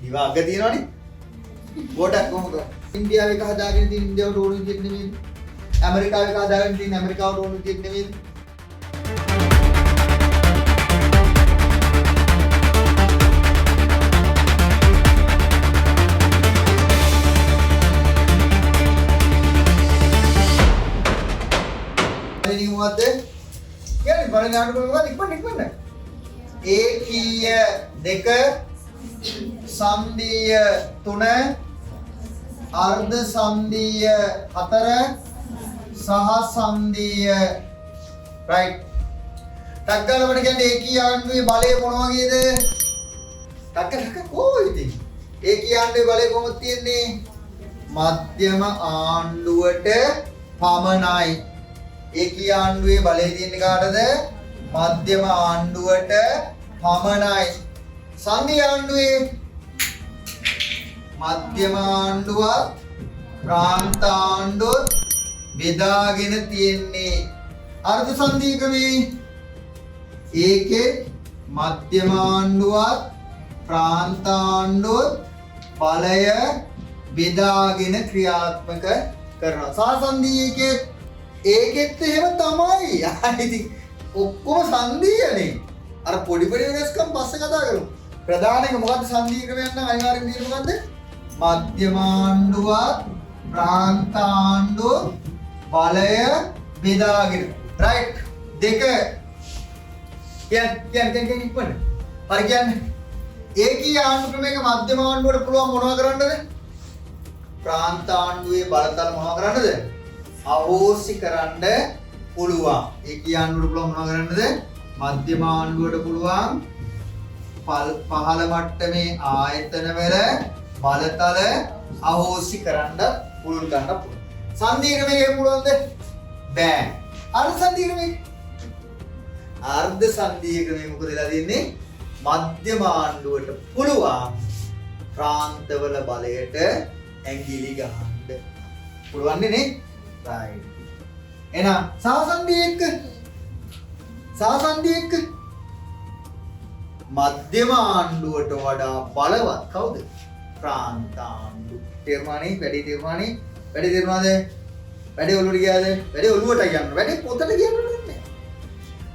දිවා අග තියෙනවනේ. ගොඩක් කොහොමද? ඉන්දියාව එක හදාගෙන තියෙන ඉන්දියාවට ඕන විදිහට නෙමෙයි. ඇමරිකාව එක හදාගෙන තියෙන ඇමරිකාවට ඕන විදිහට නෙමෙයි. පළවෙනි මොකද්ද? කියන්නේ පළවෙනි ආණ්ඩු ක්‍රමය මොකද්ද? ඉක්මනට ඉක්මනට. ඒකීය 2, සන්ධීය 3, අර්ධ සන්ධීය 4, සහ සන්ධීය. රයිට්. ටක් ගාලා මට කියන්නේ ඒකීය ආණ්ඩුවේ බලය මොන වගේද? ටක් ටක් කෝ ඉතින්. ඒකීය ආණ්ඩුවේ බලය කොහොමද තියෙන්නේ? මධ්‍යම ආණ්ඩුවට පමණයි. ඒකීය ආණ්ඩුවේ බලය තියෙන්නේ කාටද? මධ්‍යම ආණ්ඩුවට පමණයි. සංධි ආණ්ඩුවේ මධ්‍යම ආණ්ඩුවත් ප්‍රාන්ත ආණ්ඩුවත් බෙදාගෙන තියෙන්නේ. අර්ධ සංධි ක්‍රමේ ඒකේ මධ්‍යම ආණ්ඩුවත් ප්‍රාන්ත ආණ්ඩුවත් බලය බෙදාගෙන ක්‍රියාත්මක කරනවා. සහසන්ධි එකේ ඒකෙත් එහෙම තමයි. ඉතින් ඔක්කොම සංධියනේ. අර පොඩි පොඩි වෙනස්කම් පස්සේ කතා කරමු. ප්‍රධාන එක මොකද්ද සංධිය ක්‍රමයක් නම් අනිවාර්යෙන් තියෙන්නේ මොකද්ද? මධ්‍යම ආණ්ඩුවත් ප්‍රාන්ත ආණ්ඩුව බලය බෙදාගෙන. රයිට්. දෙක කියන්න කියන්න කියන්න කියන්න ඉක්මනට. හරි කියන්න. ඒකීය ආණ්ඩු ක්‍රමයක මධ්‍යම ආණ්ඩුවට පුළුවන් මොනවා කරන්නද? ප්‍රාන්ත ආණ්ඩුවේ බලතල මොනවා කරන්නද? අහෝසි කරන්න පුළුවන්. ඒකීය ආණ්ඩුවට පුළුවන් මොනවා කරන්නද? මධ්‍යම ආණ්ඩුවට පුළුවන් පහළ මට්ටමේ ආයතනවල බලතල අහෝසි කරන්න පුළුවන් ගන්න පුළුවන්. සංධි ක්‍රමයක පුළුවන්ද? බෑ. අර්ධ සංධි ක්‍රමයක අර්ධ සංධි ක්‍රමයේ මොකද වෙලා තියෙන්නේ? මධ්‍යම ආණ්ඩුවට පුළුවන් ප්‍රාන්තවල බලයට ඇඟිලි ගහන්න. පුළුවන් නේ? රයිට්. එහෙනම් සහසන්ධි එක්ක සහසන්ධි එක්ක මධ්‍යම ආණ්ඩුවට වඩා බලවත් කවුද? ප්‍රාන්ත ආණ්ඩු. තේරුණානේ? වැඩි තේරුණානේ? වැඩි තේරුණාද? වැඩි ඔළුවට ගියාද? වැඩි ඔළුවට යන්න. වැඩි පොතට කියන්න ඕනේ.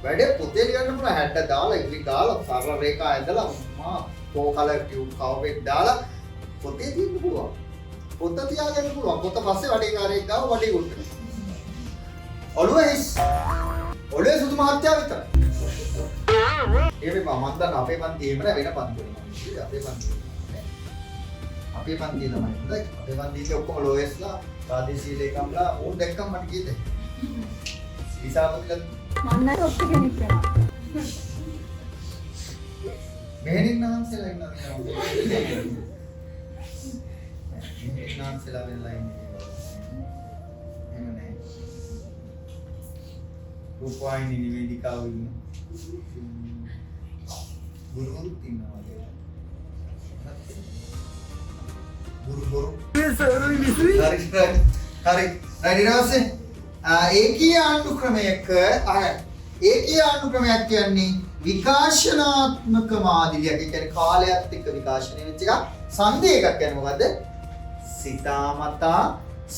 වැඩේ පොතේ ලියන්න පුළුවන් හැඩ දාලා ඉඟි ගාලා සරල රේඛා ඇඳලා මා ෆෝ කලර් ටියුබ් කවර් එක දාලා පොතේ තියන්න පුළුවන්. පොත තියාගන්න පුළුවන්. පොත පස්සේ වඩේ කාරයෙක් ගාව වඩේ උඩට. ඔළුව හිස්. ඔළුවේ සුදු මහත්තයා විතරයි. ඒක මම දන්න අපේ පන්ති එහෙම නෑ වෙන පන්ති වල මම කිව්වේ අපේ පන්ති නෑ. අපේ පන්ති ළමයි හොඳයි. අපේ පන්ති ඉන්නේ ඔක්කොම ලෝයස්ලා, ප්‍රාදේශීය ලේකම්ලා ඕන් දැක්කම මට කීයද? ඉසාපතිලා මං නම් ඔක්ක කෙනෙක් වෙනවා. මෙහෙණින් වහන්සේලා ඉන්නවා කියලා. මෙහෙණින් වහන්සේලා වෙනලා ඉන්නේ. එහෙම නෑ. රූපවාහිනී නිවේදිකාව ඉන්න. ගුරුවරුත් ඉන්නවා වගේ. ගුරු ගුරු. හරි හරි. රයිට් ඊට පස්සේ ඒකීය ආණ්ඩු ක්‍රමයක ඒකීය ආණ්ඩු ක්‍රමයක් කියන්නේ විකාශනාත්මක මාදිලියක්. ඒ කියන්නේ කාලයත් එක්ක විකාශනය වෙච්ච එකක්. සංධි එකක් කියන්නේ මොකද්ද? සිතාමතා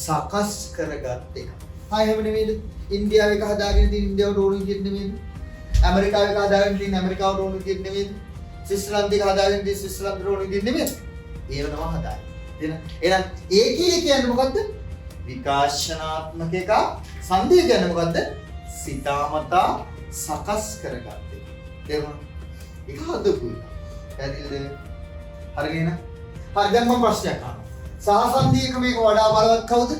සකස් කරගත් එකක්. හා එහෙම නෙමෙයිද? ඉන්දියාව එක හදාගෙන තියෙන ඉන්දියාවට ඕන විදිහට නෙමෙයිද? ඇමරිකාව එක හදාගෙන තියෙන ඇමරිකාවට ඕන විදිහට නෙමෙයිද? ස්විට්සර්ලන්ත එක හදාගෙන තියෙන ස්විට්සර්ලන්තට ඕන විදිහට නෙමෙයිද? ඒව තමයි හදාන්නේ. එහෙනම් ඒකීය කියන්නේ මොකද්ද? විකාශනාත්මක එකක්. සංධිය කියන්නේ මොකද්ද? සිතාමතා සකස් කරගත් එක. තේරුණා? ඒක හදපු එක. පැහැදිලිද? හරි නේද? හරි දැන් මම ප්‍රශ්නයක් අහනවා. සහසන්ධිය ක්‍රමයක වඩා බලවත් කවුද?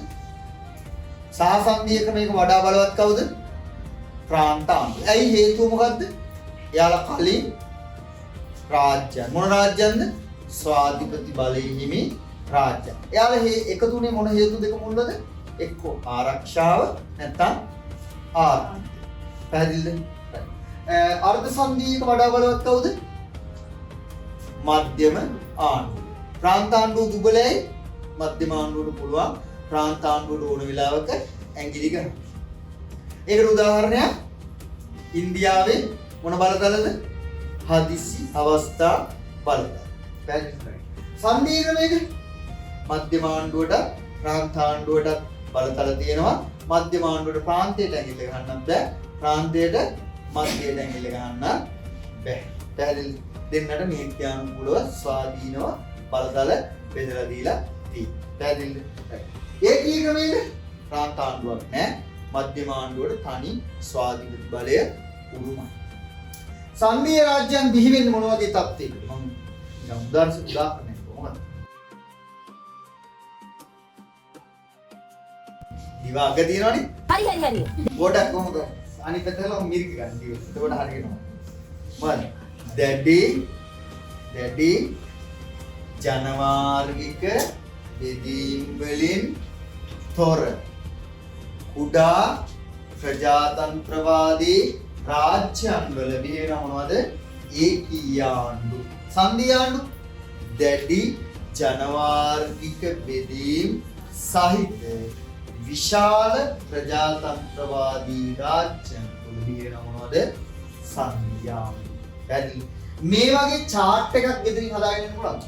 සහසන්ධිය ක්‍රමයක වඩා බලවත් කවුද? ප්‍රාන්ත ආණ්ඩුව. ඇයි හේතුව මොකද්ද? එයාලා කලින් රාජ්‍යයන්. මොන රාජ්‍යයන්ද? ස්වාධිපති බලය හිමි රාජ්‍ය. එයාලා එකතු වුණේ මොන හේතු දෙක මුල්වද? එක්කෝ ආරක්ෂාව නැත්නම් ආර්ථිකය. පැහැදිලිද? අර්ධ සංධියක වඩා බලවත් කවුද? මධ්‍යම ආණ්ඩුව. ප්‍රාන්ත ආණ්ඩුව දුබලයි. මධ්‍යම ආණ්ඩුවට පුළුවන් ප්‍රාන්ත ආණ්ඩුවට ඕන වෙලාවක ඇඟිලි ගන්න. ඒකට උදාහරණයක් ඉන්දියාවේ මොන බලතලද? හදිසි අවස්ථා බලතල. පැහැදිලිද? සංධීය ක්‍රමයක මධ්‍යම ආණ්ඩුවට ප්‍රාන්ත ආණ්ඩුවටත් බලතල තියෙනවා. මධ්‍යම ආණ්ඩුවට ප්‍රාන්තයට ඇඟිල්ල ගහන්නත් බෑ. ප්‍රාන්තයට මධ්‍යයට ඇඟිල්ල ගහන්නත් බෑ. පැහැදිලිද? දෙන්නට නීත්‍යානුකූලව ස්වාධීනව බලතල බෙදලා දීලා තියෙනවා. පැහැදිලිද? Right. ඒකීය ක්‍රමයක ප්‍රාන්ත ආණ්ඩුවක් නෑ. මධ්‍යම ආණ්ඩුවට තනි ස්වාධීන බලය උරුමයි. සංධීය රාජ්‍යයන් බිහි වෙන්නේ මොන වගේ තත්ත්වයකද? මම නිකන් උදාහරණයක් කොහොමද? දිව අග තියෙනවනේ. හරි හරි හරි. ගොඩක් කොහොමද? අනිත් පැත්තට මිරික ගන්න දිව. එතකොට හරියනවා. මොකද? දැඩි දැඩි ජනවාර්ගික බෙදීම් වලින් තොර කුඩා ප්‍රජාතන්ත්‍රවාදී රාජ්‍යයන් වල බිහි වෙන මොනවද? ඒකීය ආණ්ඩු. සංධීය ආණ්ඩු දැඩි ජනවාර්ගික බෙදීම් සහිත විශාල ප්‍රජාතන්ත්‍රවාදී රාජ්‍යයන් වල බිහි වෙන මොනවද? සංධීය ආණ්ඩු. පැහැදිලි? මේ වගේ චාට් එකක් ගෙදරින් හදාගෙන ඉන්න පුළුවන්ද?